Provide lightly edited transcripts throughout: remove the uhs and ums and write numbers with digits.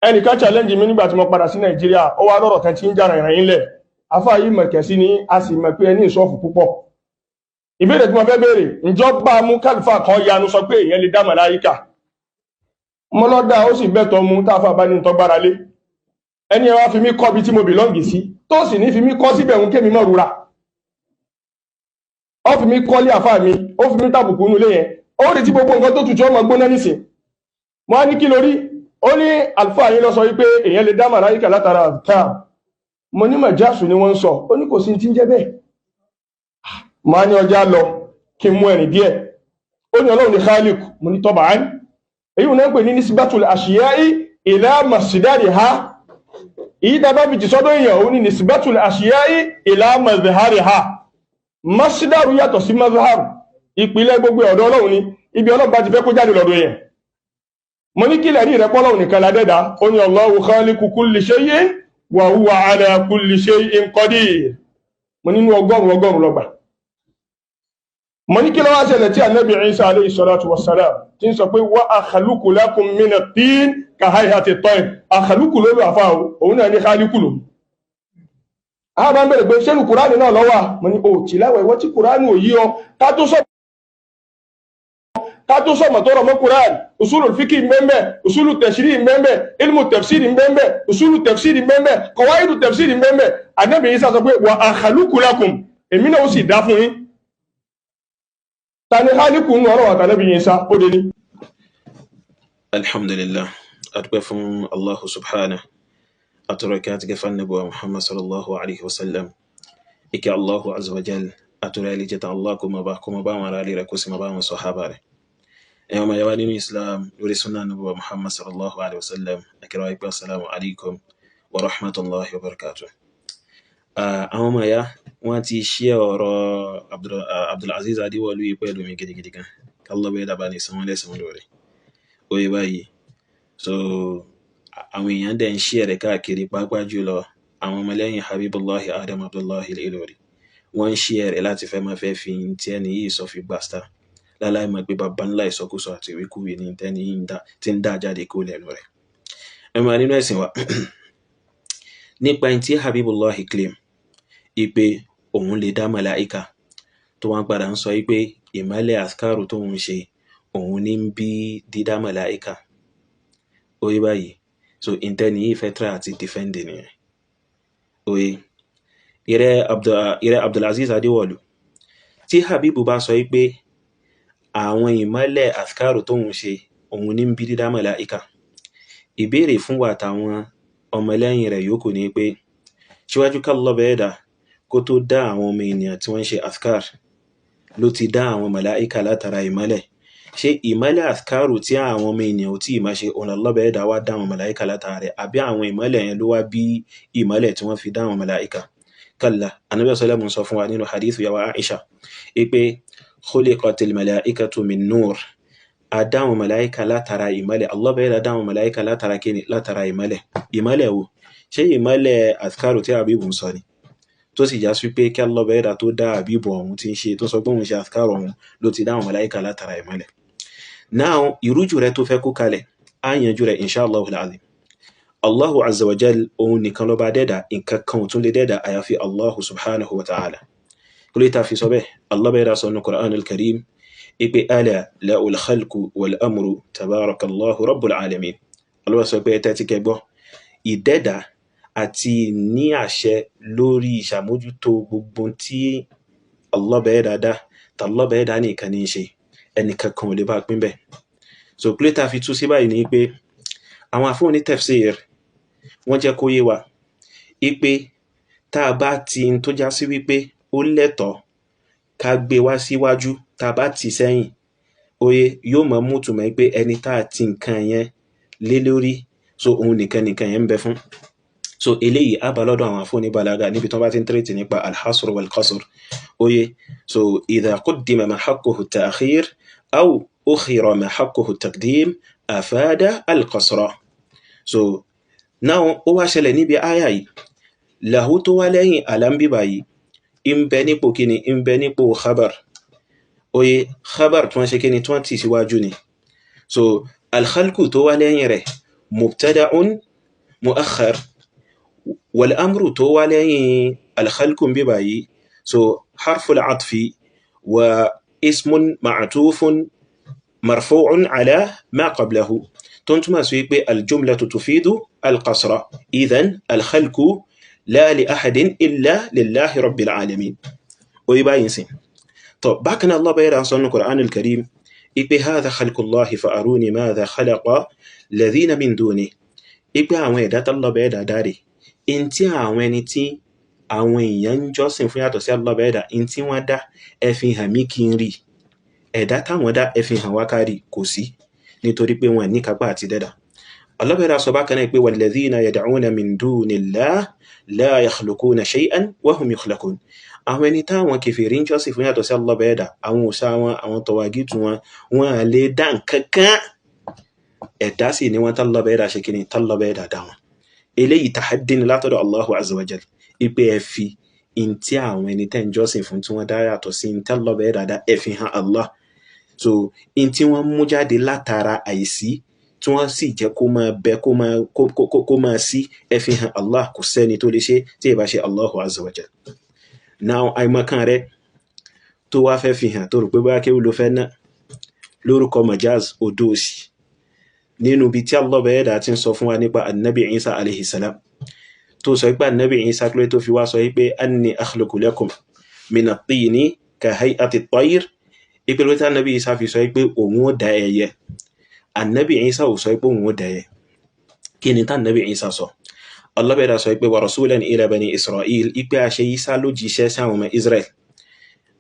Ẹnìkan challenge mi nígbà tí mo padà sí Nàìjíríà, ó wá lọ́rọ̀ kan tí ń jà rìnrìn ilẹ̀ afá yìí mọ̀kẹ́ sí ni a sì mọ̀ pé ẹni ìsọ́ọ̀fù púpọ̀. Ìbéèrè tí mo fẹ́ béèrè, ǹjọ́ bá mú kálífà kan yanu sọ pé èèyàn lè dá màláíkà? Mo lọ́dà, ó sì bẹ́tọ̀ mú táfà bá ní tọ́gbára lé. Ẹni ẹ wá fi mí kọ́ bí tí mo belong sí, tó sì ní fi mí kọ́ síbẹ̀ ń kémi mọ́ rura. Ó fi mí kọ́lé àfáà mi, ó fi mí tàbùkù nulé yẹn, ó rí tí gbogbo nǹkan tó tutù ọmọ gbóná nísìn. Mo á ní kí lórí ó ní àlùfáà yín lọ sọ wípé èèyàn lè dá màláíkà látara àtà. Mo ní màjásù ni wọ́n ń sọ. Ó ní kò sí ti ń jẹ́ bẹ́ẹ̀. Mo á ní ọjà lọ kí n mú ẹ̀rìn díẹ̀. Ó ní Ọlọ́run ní Khaliq. Mo ní tọ́ba án, èyí wọn ń pè ní nisbatul ashiyai ila masdariha. Èyí tá a bá fi jì sọ́dọ̀ èèyàn, ó ní nisbatul ashiyai ila mazhariha. Masdaru yàtọ̀ sí mazharu. Ìpìlẹ̀ gbogbo ọ̀dọ̀ Ọlọ́run ni, ibi Ọlọ́run bá ti fẹ́ kó jáde lọ́dọ̀ èèyàn. Mo ní kílẹ̀ rí ìrẹ́pọ̀ Ọlọ́run nìkan ládẹ́dá. Ó ní Allahu khaliqu kulli shay'in wa huwa ala kulli shay'in qadir. Mo nínú 100 100 lọ́gbà. Mo ní kí ló wá ṣẹlẹ̀ tí Ànábì Isa alayhi salatu wassalam tí ń sọ pé wa akhluqu lakum mina tin ka hay'ati at-tayr? Akhluqu ló lò àfa o, òun náà ní khaliqu lò. A bá ń bẹ̀rẹ̀ pé ṣé nu Kùránì náà lọ́wọ́? Mo ní o tìláwẹ̀ ìwọ tí Kùránì ò yí ọ. Ká tó sọ̀mọ̀ tó rọ̀ mọ́ Kùránì, usulu fiki mbẹ́mbẹ́, usulu tafsiri mbẹ́mbẹ́, ilmu tafsiri mbẹ́mbẹ́, usulu tafsiri mbẹ́mbẹ́, qawaidu tafsiri mbẹ́mbẹ́. Ànábì Isa sọ pé wa akhluqu lakum, èmi náà ó sì dá fún yín. Ta ni khaliqu nù ọ̀rọ̀ àtànábì Isa? Ó dé ní. Alhamdulillah, adúpẹ́ fún Allahu subhanahu, atọrọ ìkẹ́ àti gẹ́fà nàbí Muhammad sallallahu alaihi wasallam. Ìkẹ́ Allahu azza wa jal àtọrọ ilé jẹta Allah, kó máa bá àwọn ará ilé rẹ̀, kó sì máa bá àwọn sọ̀hábà rẹ̀. Ẹ̀yọ́ ma yàwá nínú Islam lórí sunnah nàbí Muhammad sallallahu alaihi wasallam, akẹrọ ìpẹ́ assalamu alaikum wa rahmatullahi wa barakatuh. Àwọn ọmọ ìyá wọ́n ti ṣí ọ̀rọ̀ Abdulaziz Adéwọlú yìí pẹ̀lú mi gidigidi gan. Kálọ́ bẹ́ẹ̀ dábàá ní sanwó lẹ́sàn lórí oye báyìí. So àwọn èèyàn dẹ̀ ń ṣí ẹ̀rẹ̀ káàkiri, pàápàá jùlọ àwọn ọmọlẹ́yìn Habibullahi Adam Abdullahi Ilori. Wọ́n ń ṣí ẹ̀rẹ̀ láti fẹ́ máa fẹ́ fi tí ẹni yìí sọ fi gbà star, láláì mọ̀ pé bàbá ńlá ìsọkúsọ àti ìwíkúwìí ní tẹ́ni yìí tí ń dá jáde kó lẹ́nu rẹ̀. Ẹ máa nínú ẹ̀sìn wa, nípa ẹni tí Habibullahi claim ipe òun lè dá màláìka, tó wọ́n padà ń sọ wípé ìmọ́lẹ̀ àsìkárù tóun ṣe òun ní ń bí dídá màláìka, oye báyìí. So ìtẹ́ni yìí fẹ́ try àti defend nìyẹn. Oye ìrẹ́ Abdulaziz Adéwọ̀lú, tí Habibu bá sọ wípé àwọn ìmọ́lẹ̀ àsìkárù tóun ṣe òun ní ń bí dídá màláìka, ìbéèrè fún wa àtàwọn ọmọlẹ́yìn rẹ̀ yòókù ni pé, síwájú kálọ́ bẹ́ẹ̀ dà kó tó dá àwọn ọmọ ènìyàn tí wọ́n ń ṣe àsìkár, ló ti dá àwọn màláìka látara ìmọ́lẹ̀? Ṣé ìmọ́lẹ̀ àsìkárù tí àwọn ọmọ ènìyàn ò tí ì máa ṣe òun Allah bẹ́ẹ̀ dá wá dá àwọn màláìka látara rẹ̀, àbí àwọn ìmọ́lẹ̀ yẹn ló wá bí ìmọ́lẹ̀ tí wọ́n fi dá àwọn màláìka? Kalla. Anabi sallam sọ fún wa nínú hadithu yawa Aisha ipe khuliqatil malaikatu min nur. A dá àwọn màláìka látara ìmọ́lẹ̀. Allah bẹ́ẹ̀ dá àwọn màláìka látara kíni? Látara ìmọ́lẹ̀. Ìmọ́lẹ̀ wo? Ṣé ìmọ́lẹ̀ àsìkárù tí Habibu ń sọ ni, tó sì já sí pé kí Allah bẹ́ẹ̀ dá tó dá Habibu ọ̀hún tí ń ṣe, tó sọ pé òun ṣe àsìkárù ọ̀hún, ló ti dá àwọn màláìka látara ìmọ́lẹ̀? Now, ìrújú rẹ tó fẹ́ kó kalẹ̀, á yanjú rẹ̀ insha Allah al-azim. Allahu azza wa jal, òun nìkan ló bá dẹ́dà. Nǹkan kan ò tún lè dẹ́dà àyàfi Allahu subhanahu wa ta'ala. Kí ló ta fi sọ bẹ́ẹ̀? Allah bẹ́ẹ̀ dá sọ ní Qur'an al-Karim ipe ala lahul khalqu wal amru tabarakallahu rabbul alamin. Allah sọ pé tẹ́tí kẹgbọ́, ìdẹ́dà àti ní àṣẹ lórí ìṣàmójútó gbogbo tí Allah bẹ́ẹ̀ dáadáa tàlọ́ bẹ́ẹ̀ dá nìkan ní í ṣe, ẹnìkan kan ò lè bá pín bẹ́ẹ̀. So plétà fi tú sí báyìí ni pé àwọn àfóò ní tafsir wọ́n jẹ́ kó yé wa ipe tá a bá ti ń tó já sí wípé ó lẹ́tọ̀ọ́ ká gbé wá síwájú, tá a bá tì sẹ́yìn, oye yóò mọ̀ mú tùmọ̀ pé ẹni tá a ti nǹkan yẹn lé lórí, so òun nìkan nìkan yẹn ń bẹ fún. So eléyìí á bá lọ́dọ̀ àwọn àfóò ní balaga níbi tí wọ́n bá ti ń tírètì nípa alhasr wal qasr. Oye, so idha quddima ma haqquhu ta'khir aw ukhira ma haqquhu taqdim afada alqasra. So now, ó wá ṣẹlẹ̀ níbi áyà yìí, lahu tó wá lẹ́yìn alámbíbà yìí ń bẹ nípò kíni? Ń bẹ nípò khabar. Oye, khabar tí wọ́n ṣe kíni? Tí wọ́n tì síwájú ni. So alkhalku tó wá lẹ́yìn rẹ̀ mubtada'un. muakhar. Wal amru tó wá lẹ́yìn alkhalqu ń bí báyìí, so harful atfi wa ismun ma'tufun marfu'un ala ma qablahu, tó ń túmọ̀ sí wípé aljumlatu tufidu alqasra. Idhan alkhalqu la li ahadin illa lillahi rabbil alamin. Ó yí báyìí sìn. Tó bákan náà, Allah bá sọ nínú Qur'anul Karim ipe hadha khalqullahi fa aruni madha khalaqa ladhina min duni, ipe àwọn ẹ̀dá tálọ́ bẹ́ẹ̀ dá dáre in tí àwọn ẹni tí àwọn èèyàn ń jọ́sìn fún yàtọ̀ sí Allah bẹ́ẹ̀ dá in tí wọ́n dá, ẹ fi hàn mí kí n rí ẹ̀dá táwọn dá, ẹ fi hàn wá kárí. Kò sí, nítorí pé wọn ní kápá àti dẹ́dà. Allah bẹ́ẹ̀ dá sọ bákan náà pé walladhina yad'una min dunillahi la yakhluquna shay'an wa hum yukhlaqun. Àwọn ẹni táwọn kèfèrí ń jọ́sìn fún yàtọ̀ sí Allah bẹ́ẹ̀ dá, àwọn òòṣà wọn, àwọn tọ̀wàgìtù wọn, wọn à lè dá nǹkan kan, ẹ̀dá sì ni wọ́n tálọ́ bẹ́ẹ̀ dá ṣe kí ni tálọ́ bẹ́ẹ̀ dá dá wọn. Eléyìí tahaddi ni látọ̀dọ̀ Allahu azza wa jal, ipe ẹ fi in tí àwọn ẹni tẹ́ ń jọ́sìn fún tí wọ́n dá yàtọ̀ sí in tálọ́ bẹ́ẹ̀ dá dá, ẹ fi hàn Allah. So in tí wọ́n mú jáde látara àìsí tí wọ́n sì jẹ́ kó máa bẹ, kó máa sí, ẹ fi hàn Allah. Kò sẹ́ni tó lè ṣe tí ì bá ṣe Allahu azza wa jal. Now, àìmọ̀kan rẹ tó wá fẹ́ fi hàn, tó rò pé bóyá kéwù ló fẹ́ ná lórúkọ majaz, odó òsì nínú ibi tí Allah bẹ̀rẹ̀ dà ti ń sọ fún wa nípa annabi Isa alayhi salam, tó sọ pé annabi Isa kílódé tó fi wá sọ pé anni akhluqu lakum mina at-tini ka hay'ati at-tayr, ìpínlẹ̀ tí annabi Isa fi sọ pé òun ó dá ẹyẹ. Annabi Isa ò sọ pé òun ó dá ẹyẹ. Kí ni tá annabi Isa sọ? Allah bẹ̀rẹ̀ sọ pé wa rasulan ila bani Isra'il, ipe àṣẹ Isa ló jíṣẹ́ sí àwọn ọmọ Israel,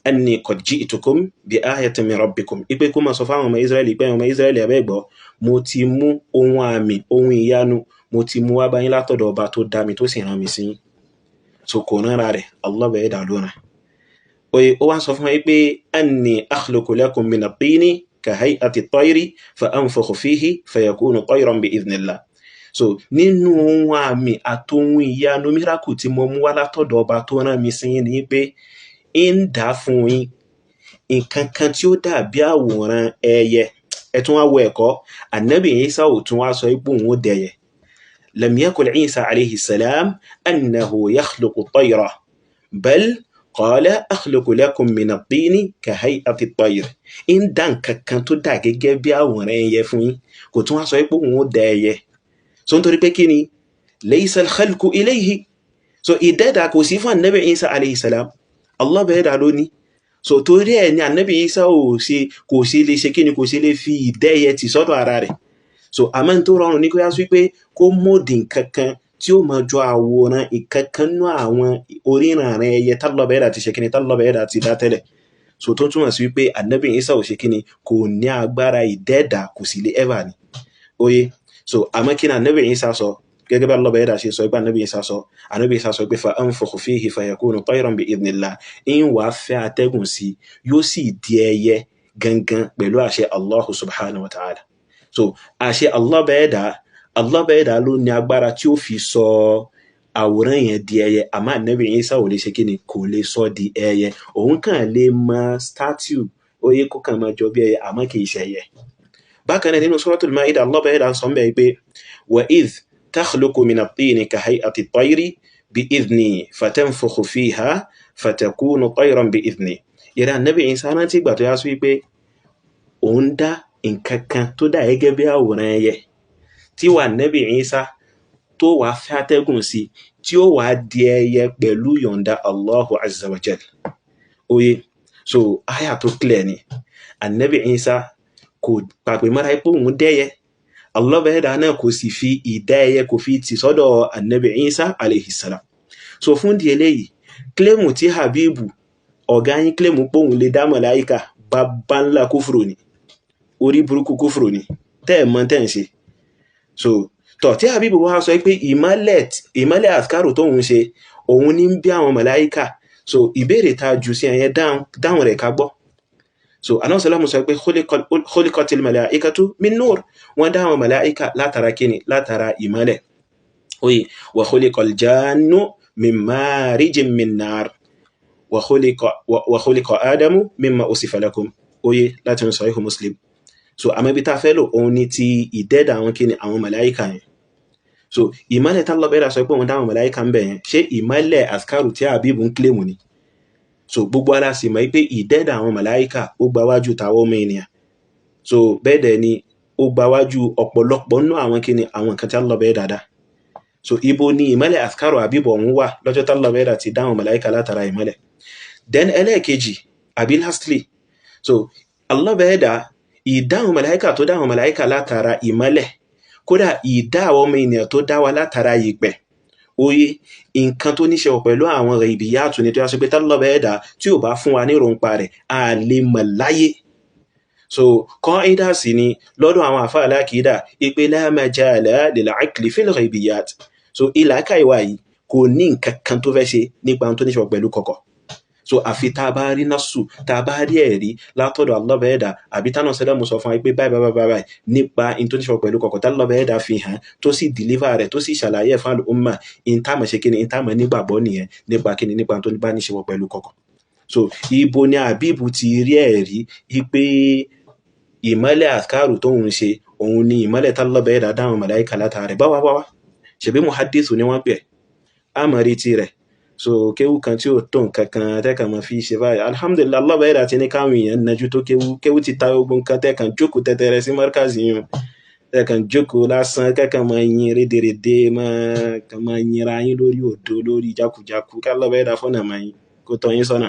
anni qad ji'tukum bi ayatin min rabbikum, ipe kó máa sọ fáwọn ọmọ Israẹli pé ọmọ Israẹli, abẹ́ gbọ́, mo ti mú ohun àmì, ohun ìyanu, mo ti mú wá báyìí látọ̀dọ̀ ọba tó dá mi tó sì rán mi sí yín. So kò ránra rẹ̀, Allah bẹ̀rẹ̀ dà lóra. Oye, ó wá sọ fún wa pé anni akhluqu lakum min at-tini ka hay'ati at-tayri fa anfukhu fihi fayakunu tayran bi idhnillah. So nínú ohun àmì àtohun ìyanu, miracle tí mo mú wá látọ̀dọ̀ ọba tó rán mi sí yín ni pé ń dá fún yín nǹkan kan tí ó dàbí àwòrán ẹyẹ. Ẹ tún wá wo ẹ̀kọ́, ànábì Isa ò tún wá sọ pé òun ó dẹyẹ. Lam yakul Isa alayhi salam annahu yakhluqu tayra, bal qala akhluqu lakum min at-tini ka hay'ati at-tayr. Ń dá nǹkan kan tó dà gẹ́gẹ́ bí àwòrán ẹyẹ fún yín, kò tún wá sọ pé òun ó dẹ ẹyẹ. So nítorí pé kí ni? Laysa al-khalqu ilayhi. So ìdẹ́dà kò sí fún ànábì Isa alayhi salam, Allah bẹ̀rẹ̀ dà lónìí. So torí ẹ̀ ni ànábì Isa ò ṣe, kò sí lè ṣe kíni, kò sí lè fi ìdẹ́yẹ tì sọ́dọ̀ ara rẹ̀. So àmọ́ n tó rọrùn ní kó yá sí pé kó mòdì nǹkan kan tí ó máa jọ àwòrán ìkankan nú àwọn oríran ẹyẹ tálọ́ bẹ̀rẹ̀ dà ti ṣe kíni, tálọ́ bẹ̀rẹ̀ dà ti dá tẹ́lẹ̀. So tó túmọ̀ sí wípé ànábì Isa ò ṣe kíni, kò ní agbára ìdẹ́dà, kò sì lè ever ni. Oye, so àmọ́ kí ni ànábì Isa sọ? Gẹ́gẹ́ bí Allah bẹ̀rẹ̀ dà ṣe sọ pé ànábì Isa sọ, ànábì Isa sọ pé fa anfukhu fihi fayakunu tayran bi idhnillah, ń wàá fẹ́ atẹ́gùn sí, yóò sì di ẹyẹ gangan pẹ̀lú àṣẹ Allahu subhanahu wa ta'ala. So àṣẹ Allah bẹ̀rẹ̀ dà, Allah bẹ̀rẹ̀ dà ló ní agbára tí ó fi sọ àwòrán yẹn di ẹyẹ, àmọ́ ànábì Isa ò lè ṣe kíni, kò lè sọ di ẹyẹ. Òun kàn lè mọ statue, ó yẹ kó kàn máa jọ bí ẹyẹ, àmọ́ kì í ṣe ẹyẹ. Bákan náà, nínú Suratul Ma'idah, Allah bẹ̀rẹ̀ dà sọ ń bẹ̀ pé wa idh takhluqu min at-tini ka hay'ati at-tayri bi idhni fatanfukhu fiha fatakunu tayran bi idhni. Ìrẹ́ ànábì Isa, rántí ìgbà tó yá sí wípé òun dá nǹkan kan tó dà gẹ́gẹ́ bí àwòrán ẹyẹ, tí wà ànábì Isa tó wàá fẹ́ atẹ́gùn sí, tí ó wàá di ẹyẹ pẹ̀lú yọ̀ǹda Allahu azza wa jal. Oye, so aya tó clear ni, ànábì Isa kò pàpè mọ́ra pé òun dẹ́yẹ, Allah bẹ̀rẹ̀ náà kò sì fi ìdá ẹyẹ, kò fi tì sọ́dọ̀ ànábì Isa alayhi salam. So fún di eléyìí, claim tí Habibu ọ̀gá yín claim pé òun lè dá màláíkà, bàbá ńlá kúfùrù ni, orí burúkú kúfùrù ni, tẹ́ ẹ̀ mọ̀ tẹ́ ń ṣe. So tọ̀ tí Habibu wá sọ pé ìmọ́lẹ̀ àfikàrò tóun ṣe òun ní bí àwọn màláíkà. So ìbéèrè tá a jù sí ẹ̀yẹn, dáhùn rẹ̀ ká gbọ́. So Ànábì sàlámù sọ pé khuliqatil malaikatu min nur, wọ́n dá àwọn màláíkà látara kíni? Látara ìmọ́lẹ̀. Oye, wa khuliqal jannu min marijin min nar, wa khuliqa Adamu mimma usifa lakum. Oye, láti ń Sahih Muslim. So àmọ́ ibi tá a fẹ́ lò òun ni ti ìdẹ́dà àwọn kíni, àwọn màláíkà yẹn. So ìmọ́lẹ̀ tá Allah bẹ́ẹ̀dá sọ pé òun dáhùn màláíkà ń bẹ̀ yẹn, ṣé ìmọ́lẹ̀ àsìkárù tí Habibu ń kílèmù ni? So gbogbo ara sì mọ̀ pé ìdẹ́dà àwọn màláíkà ó gba wájú tàwọn ọmọ ènìyàn. So bẹ́ẹ̀ dẹ̀ ni ó gba wájú ọ̀pọ̀lọpọ̀ nínú àwọn kíni àwọn nǹkan tí Allah bẹ́ẹ̀dá dá. So ibo ni ìmọ́lẹ̀ àsìkárù Habibu ọ̀hún wà lọ́jọ́ tá Allah bẹ́ẹ̀dá ti dáhùn màláíkà látara ìmọ́lẹ̀? Then ẹlẹ́ẹ̀kejì àbí lastly, so Allah bẹ́ẹ̀dá ìdáhùn màláíkà tó dáhùn màláíkà látara ìmọ́lẹ̀, kódà ìdá àwọn ọmọ ènìyàn tó dá wa látara ìpẹ̀, oye nǹkan tó níṣe pẹ̀lú àwọn ghaibiyatu ni tó yá sọ pé Allah bẹ́ẹ̀dá tí ò bá fún wa ní ìròǹpa rẹ̀ a lè mọ̀ láyé. So kọ́ídà sì ni lọ́dọ̀ àwọn àfáà alákìídà ipe la majala lil aqli fil ghaibiyat. So ìlàkà ìwà yìí kò ní nǹkan kan tó fẹ́ ṣe nípa ohun tó níṣe pẹ̀lú kọ̀kọ̀. So àfi tá a bá rí násù, tá a bá rí ẹ̀rí látọ̀dọ̀ Allah bẹ́ẹ̀dá àbí tánà sẹ́lẹ̀mù sọ fún wa pé báyìí báyìí báyìí nípa in tó níṣe pẹ̀lú kọ̀kọ̀ tá Allah bẹ́ẹ̀dá fi hàn tó sì deliver rẹ̀ tó sì ṣàlàyé ẹ̀ fún al-umma, in tá mọ̀ ṣe kíni, in tá mọ̀ nígbàgbọ́ nìyẹn nípa kíni, nípa tó bá níṣe pẹ̀lú kọ̀kọ̀. So ibo ni Habibu ti rí ẹ̀rí pé ìmọ́lẹ̀ àsìkárù tóun ṣe òun ni ìmọ́lẹ̀ tá Allah bẹ́ẹ̀dá dáhùn màláíkà látara rẹ̀? Báwa wá ṣèbí muhaddisu ni wọ́n pè é, àmọ́ retí rẹ̀. So kéwú kan tí ó tó nǹkan kan tẹ́kàn mọ́ fi ṣe báyìí, alhamdulillah Allah bẹ́ẹ̀dá ti ní káwọn èèyàn nájú tó kéwú, kéwú ti ta ogun kan tẹ́kàn jókòó tẹ́tẹ́rẹ sí mọ́rkàzì yìí, tẹ́kàn jókòó lásán kẹ́kàn máa yin rédèrèdè, máa kàn máa yinra yín lórí òdo lórí jákujàku, kí Allah bẹ́ẹ̀dá fọ́nà máa yín kó tọ́ yín sọ́nà.